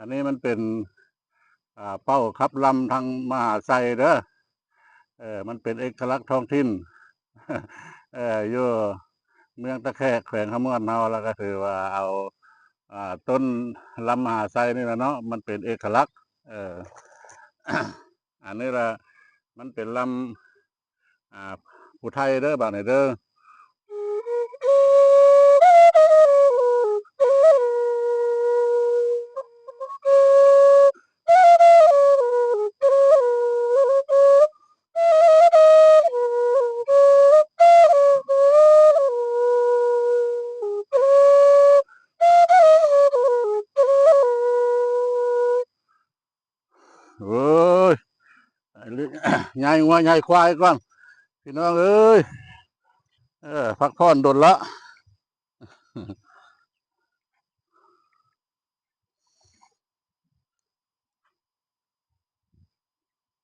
ອັນນີ້ມັນເປັນ ອ່າ ເປົ້າຂັບລຳທາງມະຫາໄຊເດີ. ເອີ ມັນເປັນເອກະລັກທ້ອງຖິ່ນ ເອີ ຢູ່ເມືອງຕາແຂກ ແຂວງຄຳມ່ວນເຮົາ ແລ້ວກໍຖືວ່າເອົາ ອ່າ ຕົ້ນລຳມະຫາໄຊນີ້ລະເນາະ ມັນເປັນເອກະລັກ. ເອີ ອັນນີ້ລະ ມັນເປັນລຳ ອ່າ ຜູ້ໄທເດີ ບາດນີ້ເດີ. ໂອ້ຍ ຍາຍງົວຍາຍຄວາຍກ່ອນ ພີ່ນ້ອງເອີຍ. ເອີ ພັກຜ່ອນດົນລະ